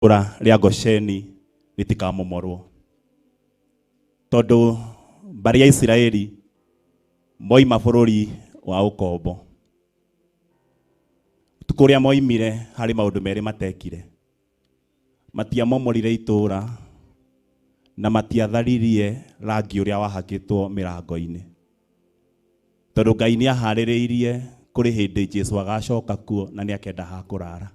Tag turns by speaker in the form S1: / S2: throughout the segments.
S1: Rĩa Gosheni rĩtikamomorwo, tondũ mbarĩ ya Isiraeli moima bũrũri wa ũkombo. Ũtukũ ũrĩa moimire harĩ maũndũ merĩ matekire: matiamomorire itũũra na matiatharirie rangi ũrĩa wahakĩtwo mĩrango-inĩ, tondũ Ngai nĩ aharĩrĩirie kũrĩ hĩndĩ Jesu agacoka kuo na nĩ akenda ha kũrara.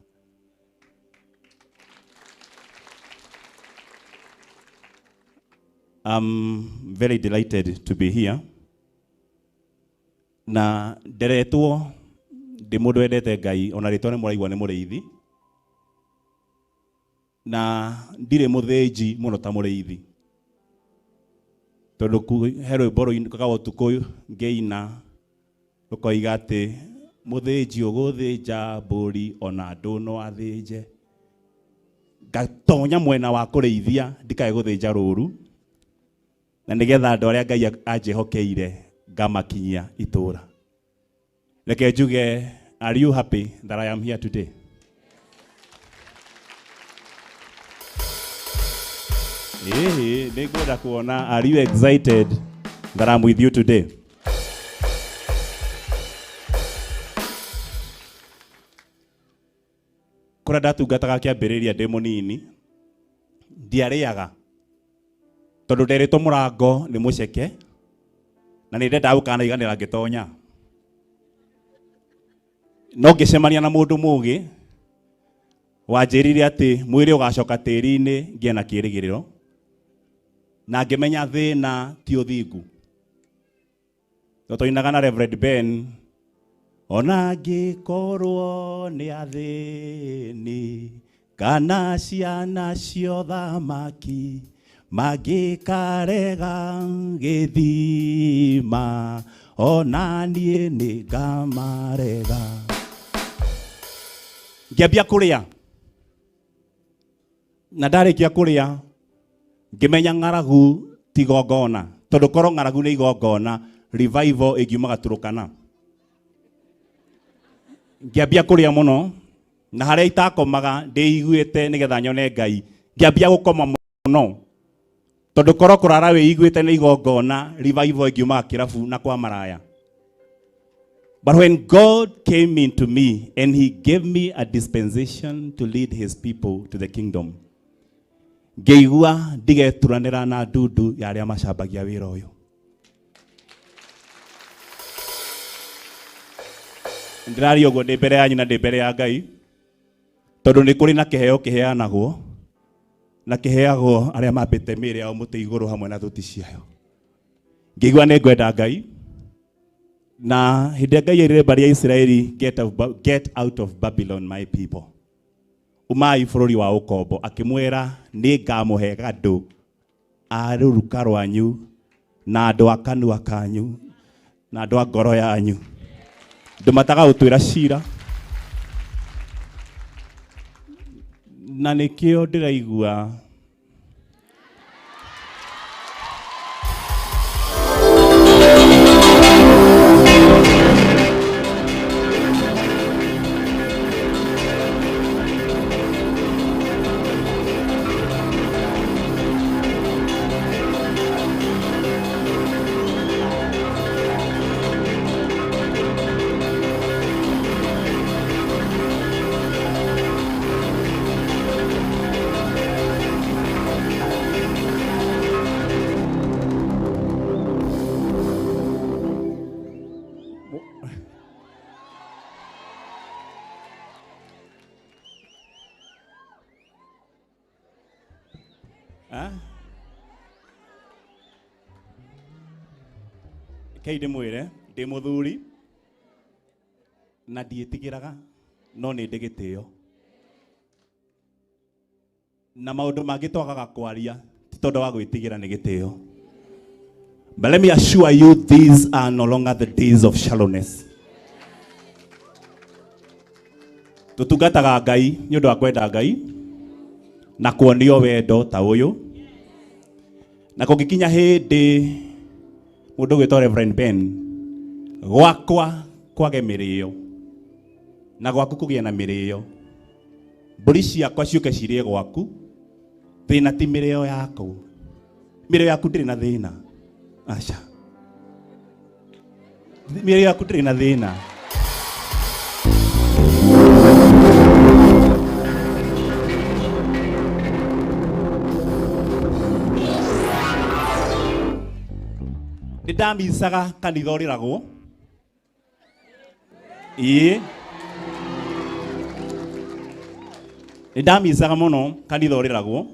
S1: I'm very delighted to be here. Na nderetwo ndĩ mũndũ wendete Ngai, ona rĩtwa nĩ mũraigua nĩ mũrĩithi, na ndirĩ mũthĩnji mũno ta mũrĩithi, tondũ he rwĩmbo rũingaga ũtukũ ngĩina rũkoiga atĩ mũthĩnji ũgũthĩnja mbũri ona andũ no athĩnje. Ngatonya mwena wa kũrĩithia ndikae gũthĩnja rũru, na nĩgetha andũ arĩa Ngai anjĩhokeire ngamakinyia itũũra. Reke njuge, are you happy that I am here today? Ĩhĩ, nĩ ngwenda kuona, are you excited that I'm with you today? Kũrĩa ndatungataga kĩambĩrĩria ndĩ mũnini, ndiarĩaga tondũ nderĩtwo mũrango nĩ mũceke na nĩ ndendaga gũkanaiganĩra ngĩtonya. No ngĩcemania na mũndũ mũgĩ wanjĩrire atĩ mwĩrĩ ũgacoka tĩri-inĩ ngĩe na kĩrĩgĩrĩro, na ngĩmenya thĩna ti ũthingu. No tũinaga na Reverend Ben, ona ngĩkorwo nĩ athĩni kana ciana ciothamaki mangĩkarega gĩthima, ona niĩ nĩ ngamarega. Ngĩambia kũrĩa, na ndarĩkia kũrĩa ngĩmenya ng'aragu ti igongona, tondũ korwo ng'aragu nĩ igongona, revival ĩngiumaga Turukana. Ngĩambia kũrĩa mũno, na harĩa itakomaga ndĩiguĩte nĩgetha nyone Ngai, ngĩambia gũkoma mũno, tondũ korwo kũrara wĩiguĩte nĩ igongona, revival ĩngiumaga kĩrabu na kwa maraya. But when God came into me and he gave me a dispensation to lead his people to the kingdom, ngĩigua ndigeturanĩra na ndundu ya arĩa macambagia wĩra ũyũ. Ndĩraria ũguo ndĩ mbere yanyu na ndĩ mbere ya Ngai, tondũ nĩ kũrĩ na kĩheo kĩheanagwo, na kĩheagwo arĩa mambĩte mĩĩrĩ yao mũtĩ igũrũ hamwe na thuti ciayo. Ngĩigua nĩ ngwenda Ngai, na hĩndĩ ĩrĩa Ngai erire mbarĩ ya Isiraeli, get out of Babylon my people, umai bũrũri wa ũkombo, akĩmwĩra nĩ ngamũhe andũ a rũruka rwanyu na andũ a kanua kanyu na andũ a ngoro yanyu, andũ matagagũtuĩra cira. Na nĩkĩo ndĩraigua Kei ndĩmwĩre ndĩ mũthuri na ndiĩtigĩraga, no nĩ ndĩ gĩtĩo, na maũndũ mangĩ twagaga kwaria ti tondũ wa gwĩtigĩra, nĩ gĩtĩo. But let me assure you, these are no longer the days of shallowness. Tũtungataga Ngai nĩ ũndũ wa kwenda Ngai na kuonio wendo ta ũyũ, na kũngĩkinya hĩndĩ mũndũ ũgwĩtwo Reverend Ben gwakwa kwage mĩrĩo na gwaku kũgĩe na mĩrĩo, Mbũri ciakwa ciũke cirĩe gwaku. Thĩna ti mĩrĩo yaku. Mĩrĩo yaku ndĩrĩ na thĩna. Aca. Mĩrĩo yaku ndĩrĩ na thĩna. Nĩ ndamicaga kanitha ũrĩragwo. Ĩĩ. Nĩ ndamicaga mũno kanitha ũrĩragwo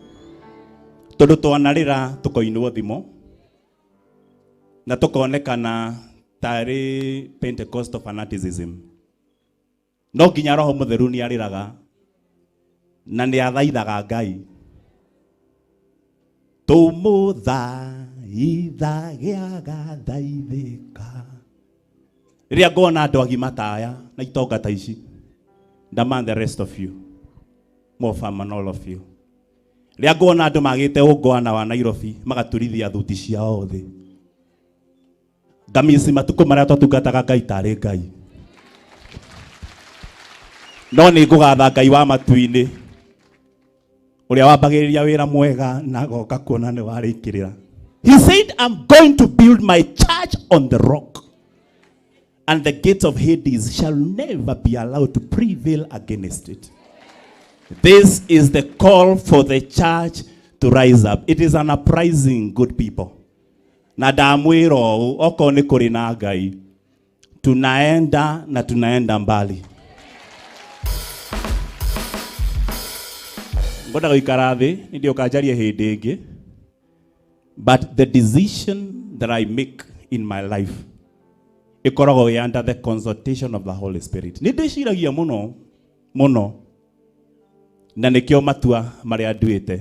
S1: tondũ twanarĩra tũkoinwo thimo na tũkonekana tarĩ Pentecostal fanaticism. No nginya Roho Mũtheru nĩ arĩraga na nĩ athaithaga Ngai. Tũmũthaithagia agathaithĩka. Rĩrĩa ngona andũ agima ta aya na itonga ta ici, ndaman the rest of you, more fam and all of you. Rĩrĩa ngona andũ magĩte ũngwana wa Nairobi magaturithia thuti ciao thĩ, ngamisi matukũ marĩa twatungataga Ngai tarĩ Ngai. No nĩ ngũgatha Ngai wa matu-inĩ ũrĩa wambagĩrĩria wĩra mwega na agoka kuona nĩ warĩkĩrĩra. He said, I'm going to build my church on the rock, and the gates of Hades shall never be allowed to prevail against it. This is the call for the church to rise up. It is an uprising, good people. Na ndamwĩra ũũ, okorwo nĩ kũrĩ na Ngai, tunaenda na tunaenda mbali. Ngwenda gũikara thĩ, nĩ ndĩũka njarie hĩndĩ ĩngĩ. But the decision that I make in my life ĩkoragwo ĩ under the consultation of the Holy Spirit. Nĩ ndĩciragia mũno mũno na nĩkĩo matua marĩa nduĩte.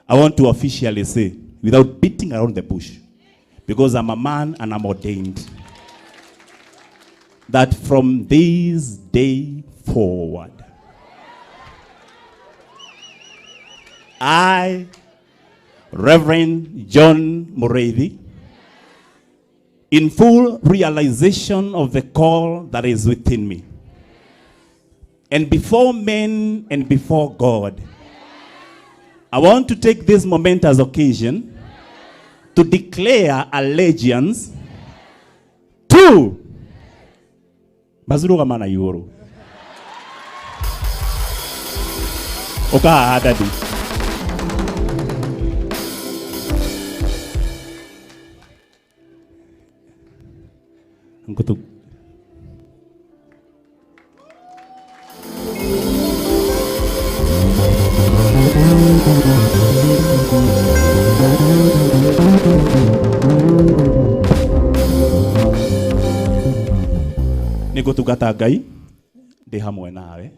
S1: I want to officially say, without beating around the bush, because I'm a man and I'm ordained, that from this day forward, I, Reverend John Mureithi, in full realization of the call that is within me, and before men and before God, I want to take this momentous occasion to declare allegiance to Mazuruga mana igũrũ. Ũka haha daddy. Ngũtũ. Nĩ ngũtungata Ngai ndĩ hamwe nawe.